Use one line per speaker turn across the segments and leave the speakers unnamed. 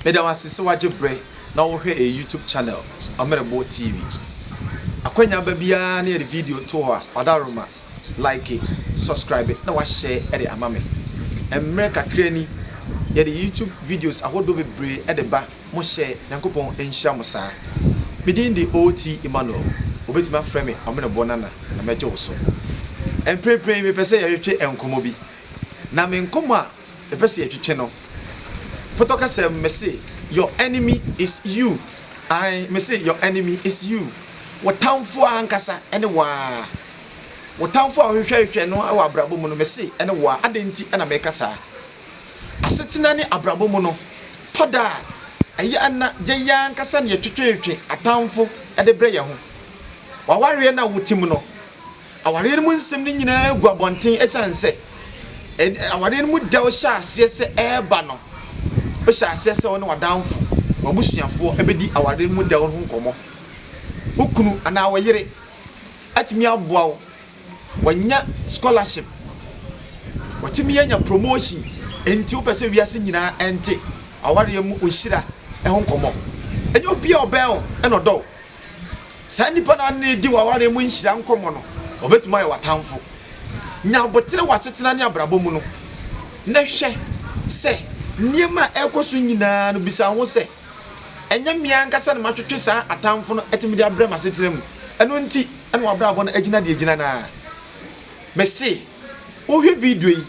Meda wo ase sɛ woagye berɛ na wohwɛ yɛn YouTube channel Ɔmerɛbo TV. Akwanya ba biara na yɛde video to hɔ a, ɔdaroma, like, subscribe na wahyɛ de ama me. Mmerɛ kakra ni, yɛde YouTube videos ahodoɔ bebree de ba, mo hyɛ, Nyankopɔn nhyira mo saa. Me din de OT Emmanuel, wobɛtumi afrɛ me Ɔmerɛbo Nana na mɛgye wo so. Mprempren mepɛ sɛ yɛtwetwe nkɔmmɔ bi. Na me nkɔmmɔ a mepɛ sɛ yɛtwetwe no, pɔtɔ kasa mu mese your enemy is you. Ae, mese your enemy is you. Wo tamfo ankasa ne wo ara. Wo tamfo a wohwehwɛhwehwɛ no wɔ abrabɔ mu no, mese ɛne wo ara. Adɛn nti na meka saa? Asetena ne abrabɔ mu no, tɔ da a, ɛyɛ a na yɛn ankasa na yɛtwetwetwe atamfo de brɛ yɛn ho. W'awareɛ no a wote mu no, Awareɛ no mu nsɛm no nyinaa gu abɔnten ɛsiane sɛ awareɛ no mu dɛw hyɛ aseɛ sɛ ɛreba no, wohyɛ aseɛ sɛ wo ne w'adamfo, w'abusuafoɔ bɛdi awareɛ no mu dɛw no ho nkɔmmɔ. Wo kunu anaa wo yere atumi aboa wo, wanya scholarship, watumi anya promotion, enti wopɛ sɛ wiase nyinaa ɛnte awareɛ mu nhyira ho nkɔmmɔ. Ɛnyɛ obi a ɔbɛn wo na ɔdɔ wo. Saa nipa no a ne redi w'awareɛ mu nhyira nkɔmmɔ no, ɔbɛtumi ayɛ w'atamfo. Nya aboterɛ wɔ asetena ne abrabɔ mu no, na hwɛ sɛ nneɛma a ɛrekɔ so nyinaa no, bisa wo ho sɛ, 'Ɛnyɛ me ankasa na matwetwe saa atamfo no atumi de abrɛ m'asetena mu, ɛno nti na w'abrabɔ no agyina deɛ agyina no ara? Mese wohwɛ video yi,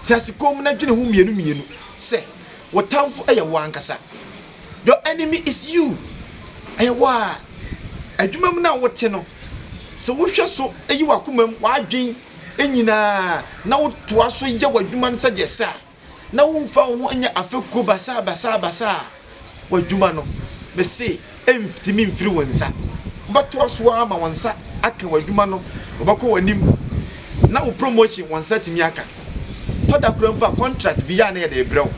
te ase komm na dwene ho mmienu mmienu sɛ wo tamfo yɛ wo ankasa. Your enemy is you. Ɛyɛ wo ara. Adwuma mu no a wote no, sɛ wohwɛ so yi w'akoma mu, w'adwen nyinaa na wotoa so yɛ w'adwuma no sɛdeɛ ɛsɛ a, na womfa wo ho nyɛ afekuo basaa basaa basaa a, w'adwuma no, mese ɛntumi mfiri wo nsa. Wobɛtoa so ara ma wo nsa aka w'adwuma no, wobɛkɔ w'anim na wo promotion wo nsa atumi aka. Tɔ da koraa mpo a contract bi yɛ a na yɛde rebrɛ wo.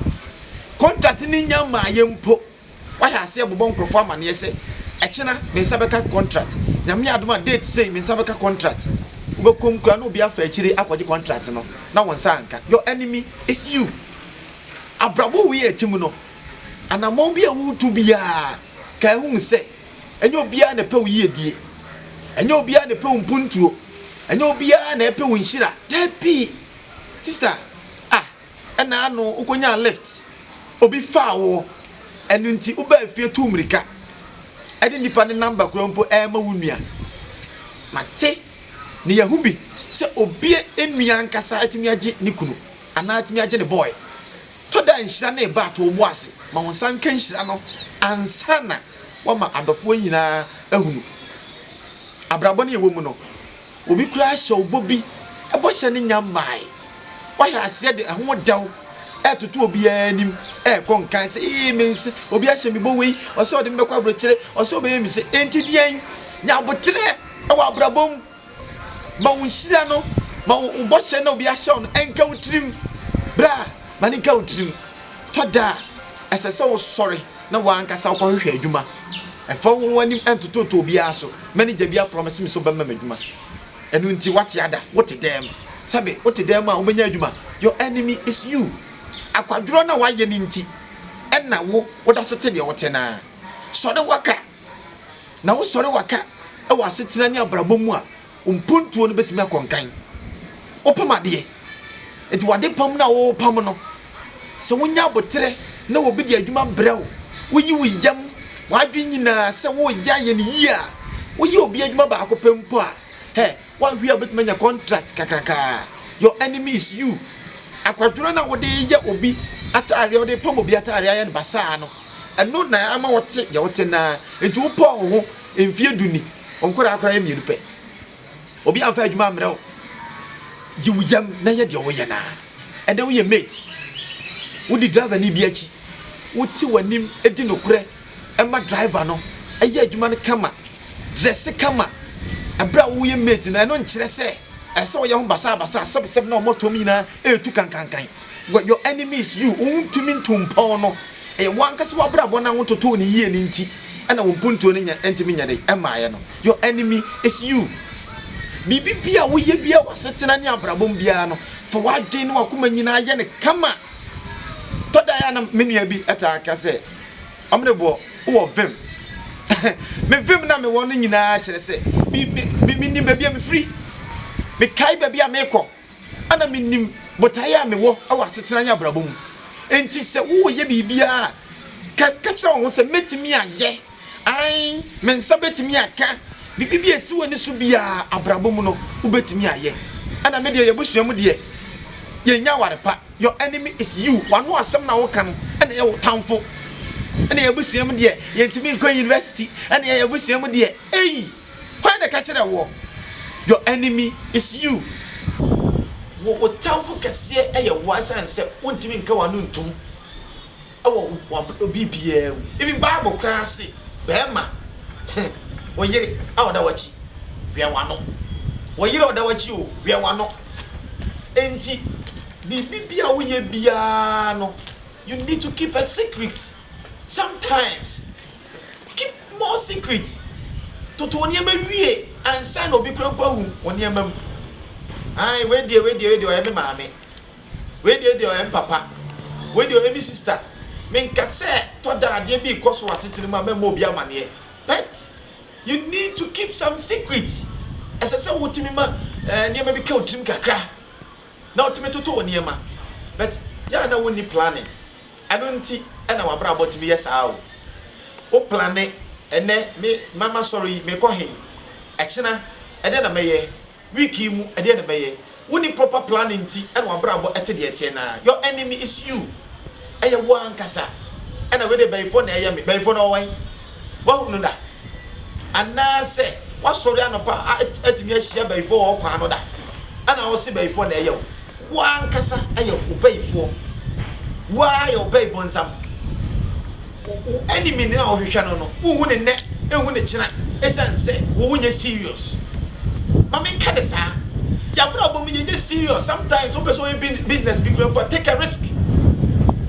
Contract no nnya mmaeɛ mpo, woayɛ aseɛ bobɔ nkurɔfoɔ amaneɛ sɛ, ɛkyena me nsa bɛka contract, Nyame adom a date sei me nsa bɛka contract. Wobɛkɔ mu koraa na obi afa akyire akɔgye contract no na wo nsa anka. Your enemy is you. Abrabɔ wei a ɛte mu no, anammɔn bi a woretu biara, kae hu sɛ ɛnyɛ obiara na ɛpɛ wo yiedie, ɛnyɛ obiara na ɛpɛ wo mpuntuo, ɛnyɛ obiara na ɛpɛ wo nhyira. Dabi, sister, ah, Ɛna ano wokɔnyaa lift, obi faa wo, ɛno nti wobaa fie tuu mmirika de nnipa no number koraa mpo ɛrema wo nua. Mate na yɛahu bi sɛ obi nua ankasa atumi agye ne kunu anaa atumi agye ne boy. Tɔ da a nhyira no reba a to wo bo ase ma wo nsa nka nhyira no ansa na woama adɔfoɔ nyinaa ahunu. Abrabɔ no yɛwɔ mu no, obi koraa hyɛ wo bɔ bi, bɔhyɛ no nnya mmae. Woayɛ aseɛ de ɛho dɛw ɛretoto obiara anim ɛrekɔ nkan sɛ ee me nse obi ahyɛ me bɔ wei ɔsɛ ɔde me bɛkɔ aburokyire ɔsɛ ɔbɛyɛ me se enti deɛn nya aboterɛ ɛwɔ abrabɔ mu ma wo nhyira no ma wo bɔhyɛ na obi ahyɛ wo no ɛnka wo tirim bra ma ne nka wo tirim tɔ da a ɛsɛ sɛ wosɔre na w'ankasa wokɔhwehwɛ adwuma ɛfa wo anim ɛntototo obiara so manager bi aprɔmese me so bɛma me adwuma Ɛno nti wate ada, wote dɛm. Sɛbe wote dɛm a wobɛnya adwuma. Your enemy is you. Akwadworɔ no a woayɛ no nti na wo woda so te deɛ wote no ara. Sɔre waka. Na wosɔre waka wɔ asetena ne abrabɔ mu a, wo mpuntuo no bɛtumi akɔ nkan. Wopam adeɛ. Nti w'adepam no a worepam no, sɛ wonya aboterɛ na obi de adwuma brɛ wo, woyi wo yam, w'adwene nyinaa sɛ woreyɛ ayɛ no yie a, woyɛ obi adwuma baako pɛ mpo a, hɛ, woanhwɛ a wobɛtumi anya contract kakrakaa. Your enemy is you. Akwadworɔ no a wode reyɛ obi ataareɛ, wode repam obi ataareɛ ayɛ no basaa no, ɛno na ama wote deɛ wote no ara. Nti wopɔɔ wo ho mfeɛ du ni, wo nkwadaa koraa yɛ mmienu pɛ. Obi amfa adwuma ammrɛ wo. Yi wo yam na yɛ deɛ woyɛ no ara. Ɛnnɛ woyɛ mate. Wodi driver ni bi akyi. Wote w'anim di nokorɛ ma driver no yɛ adwuma no kama. Dresse kama. Ɛberɛ a woyɛ mate no, ɛno nkyerɛ sɛ ɛsɛ sɛ woyɛ ho basabasa, sɛbsɛb na wɔn nyinaa retu kankankan. Your enemy is you. Wontumi ntu mpɔn no. Ɛyɛ w'ankasa w'abrabɔ no a wontotoo no yie no nti na wo mpuntuo no nyɛ ntumi nyɛ den mmaeɛ no. Your enemy is you. Biribi biara a woyɛ biara wɔ asetena ne abrabɔ mu biara no, fa w'adwene ne w'akoma nyinaa yɛ no kama. Tɔ da a na me nua bi taa ka sɛ, Ɔmeneboɔ, wowɔ vim. Me vim na mewɔ no nyinaa kyerɛ sɛ me, me, me, menim baabi a mefiri. Mekae baabi a merekɔ. Ɛna menim botaeɛ a mewɔ wɔ asetena ne abrabɔ mu. Enti sɛ woreyɛ biribiara a, ka, ka kyerɛ wo ho sɛ, 'Mɛtumi ayɛ. Aane, me nsa bɛtumi aka. Biribi bi a ɛsi w'ani so biara, abrabɔ mu no, wobɛtumi ayɛ. Ɛna me deɛ, yɛn abusua mu deɛ, yɛnnya aware pa. Your enemy is you. W'ano asɛm na woka no na ɛyɛ wo tamfo. Ɛna yɛn abusua mu deɛ, yɛntumi nkɔ university. Ɛna yɛn abusua mu deɛ, ei! Hwan na ɛka kyerɛɛ woɔ? Your enemy is you. Wo wo tamfo kɛseɛ yɛ wo ara ɛsiane sɛ wontumi nka w'ano ntom wɔ w'abrabɔ biribiara mu. Even Bible koraa se barima, wo yere a ɔda w'akyi, wɛn w'ano. Wo yere a ɔda w'akyi o, wɛn w'ano. Enti biribi bi a woyɛ biara no, you need to keep a secret. Sometimes Keep more secret. Toto wo nneɛma wie ansa na obi koraa mpo ahu wo nneɛma mu. Ae, wei deɛ, wei deɛ, wei deɛ ɔyɛ me maame. Wei deɛ, wei deɛ ɔyɛ me papa. Wei deɛ ɔyɛ me sister. Menka sɛ tɔ da adeɛ bi rekɔ so wɔ asetena mu a mɛmmɔ obi amaneɛ. But you need to keep some secret. Ɛsɛ sɛ wotumi ma eh, nneɛma bi ka wo tirim kakra na wotumi toto wo nneɛma. But yɛ a na wonni planning. Ɛno nti na w'abrabɔ tumi yɛ saa o. Wo plane, ɛnnɛ me ma masɔre yi mekɔ he? Ɛkyena ɛdeɛn na mɛyɛ? Week yi mu ɛdeɛn na mɛyɛ? Wonni proper planning nti na w'abrabɔ te deɛ ɛteɛ no ara. Your enemy is you. Ɛyɛ wo ankasa. Ɛna wei deɛ bayifoɔ na ɛyɛ me. Bayifoɔ no ɔwɔ he? Woahu no da? Anaasɛ woasɔre anɔpa atumi ahyia bayifoɔ wɔ wo kwan ano da? Ɛna wose bayifoɔ na ɛyɛ wo. Wo ankasa yɛ wo bayifoɔ. Wo ara yɛ wo bayi bonsam. Wo enemy no a wohwehwɛ no no, wonhu no nnɛ, nhu no kyena, ɛsiane sɛ wo wonyɛ serious. Ma menka no saa. Yɛabrabɔ mu yɛnyɛ serious. Sometimes wopɛ sɛ woyɛ business bi koraa mpo a, take a risk.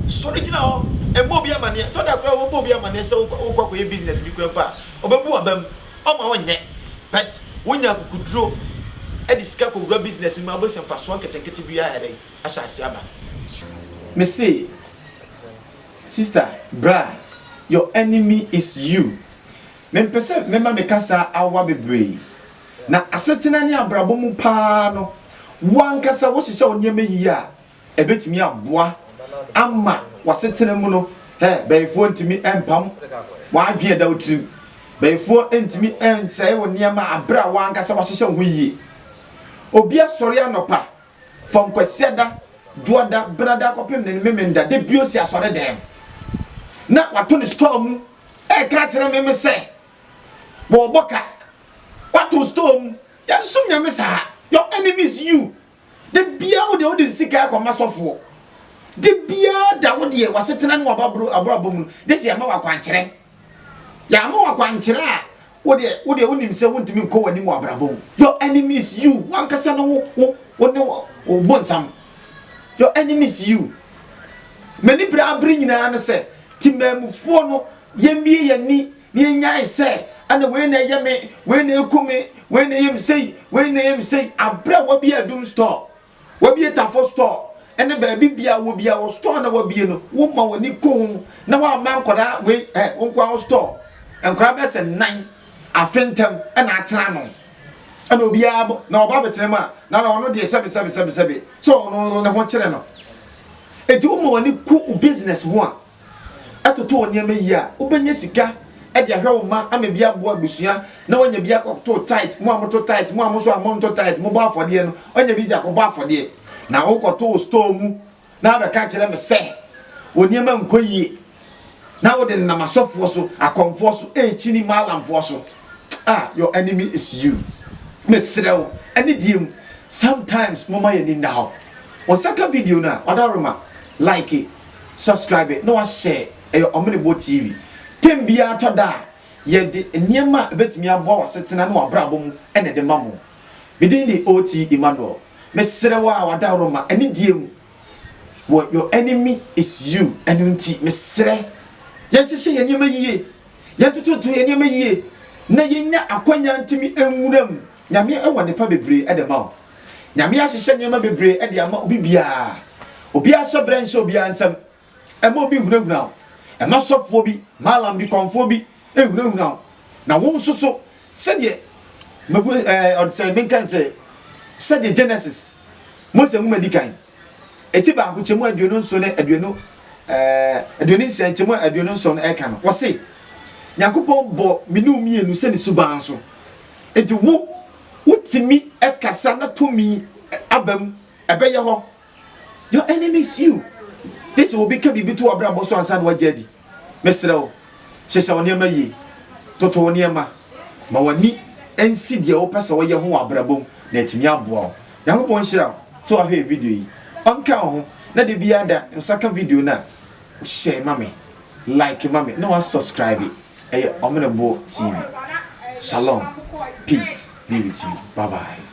Sɔre gyina hɔ, mmɔ obi amaneɛ. Tɔ da koraa wobɔ obi amaneɛ sɛ wokɔ akɔyɛ business bi koraa mpo a, ɔbɛbu w'aba mu. Ɔmma wonyɛ. But wonya akokuduro de sika kɔwura business no mu a, wobɛhu sɛ mfasoɔ nketenkete bi ayɛ dɛn? Ahyɛ aseɛ aba. Mese sister bra your enemy is you. Mempɛ sɛ mɛma me kasa awa bebree. Na asetena ne abrabɔ mu paa no, wo ankasa wohyehyɛ wo nneɛma yie a, ɛbɛtumi aboa ama w'asetena mu no, hɛ, bayifoɔ ntumi mpam w'adwene a ɛda wo tirim. Bayifoɔ ntumi nsɛe wo nneɛma aberɛ a w'ankasa w'ahyehyɛ wo ho yie. Obi asɔre anɔpa, from Kwasiada, Dwoada, Benada kɔpem ne Memenda, da bio si asɔre dɛm na wato ne store mu ɛreka akyerɛ meme sɛ wɔrebɔ ka. Wato store mu. Yɛnsom Nyame saa. Your enemy is you. Da biara wo deɛ wode sika kɔma sɔfoɔ. Da biara da wo deɛ w'asetena ne w'abrabɔ mu no, de sɛ yɛama wo akwankyerɛ. Yɛama wo akwankyerɛ a, wo deɛ wo deɛ wonim sɛ wontumi nkɔ w'anim wɔ abrabɔ mu. Your enemy is you. W'ankasa no wo wo wo ne wo bonsam. Your enemy is you. M'ani bere abere nyinaa ne sɛ, temaamufoɔ no yɛmmie yɛn ani na yɛnyae sɛ ɛna wei na ɛyɛ me, wei na ɛku me, wei na ɛyɛ me sei, wei na ɛyɛ me sei. Aberɛ a wabie adum store, wabie tafo store, ɛne baabi bia wɔ bia wɔ store na wabie no, woma w'ani ko ho na wamma nkwadaa wei ɛ, wo nkoa wo store, nkwadaa bɛyɛ sɛ nnan afe ntam ɛna atena ano. Ɛna obiara bɔ, na ɔba abɛtena mu a, na na ɔno deɛ sɛbe sɛbe sɛbe sɛbe, sɛ ɔno ne ho kyere no. Enti woma w'ani ku wo business ho a, toto wo nneɛma yie a, wobɛnya sika de ahwɛ wo mma ama bi aboa abusua na woanya bi akɔto tithe, mo a moto tithe, mo a mo nso a monto tithe, mobɔ afɔdeɛ no, woanya bi de akɔbɔ afɔdeɛ. Na wokɔto wo store mu na abɛka kyerɛ me sɛ wo nneɛma nkɔ yie na wode nenam asɔfoɔ so, akɔmfoɔ so, ɛrekyini maalamfoɔ so. Ah, your enemy is you. Mesrɛ wo, ɛne deɛ mu, sometimes momma yɛn ani nna hɔ. Wo nsa ka video no a, ɔdawuroma, like, Subscribe na wahyɛ ɛyɛ Ɔmenebɔ TV. Term biara tɔ da a, yɛde nneɛma a ɛbɛtumi aboa w'asetena ne w'abrabɔ mu na ɛde ma mo. Me din de OT Emmanuel. Mesrɛ wo a w'adaworoma anidie mu wɔ your enemy is you ɛno nti mesrɛ yɛnhyehyɛ yɛn nneɛma yie, yɛntototo yɛn nneɛma yie na yɛnya akwanya ntumi nwura mu. Nyame wɔ nnepa bebree de ma wo. Nyame ahyehyɛ nneɛma bebree de ama obi biara. Obiara hyɛbrɛ nhyɛ obiara nsam. Mma obi nhunahuna wo. Ɛma sɔfoɔ bi, maalam bi, kɔmfoɔ bi ɛhunahuna wo. Na wo nso so, sɛdeɛ mabu ɛɛ ɔde sɛ menka sɛ sɛdeɛ Genesis, Mose nwoma di kan, eti baako kyɛmu 27 ne aduonu 26 kyɛmu 27 no ɛka no, wɔse Nyankopɔn bɔ mene mmienu sɛ ne suban so. Nti wo wotumi ɛkasa na tumi aba mu, ɛbɛyɛ hɔ. Your enemy is you. This will be ka biribi to w'abrabɔ so ansa na wagye adi. Mesrɛ wo, hyehyɛ wo nneɛma yie, toto wo nneɛma, ma w'ani nsi deɛ wopɛ sɛ wɔyɛ ho wɔ abrabɔ mu na atumi aboa wo. Nyankopɔn nhyira wo sɛ wahwɛ video yi. Ɔnka wo ho na de biara da nsa ka video no a, share ma me, like ma me, na wa subscribe. Ɛyɛ Ɔmeneboɔ TV. Shalom, peace be with you. Bye bye.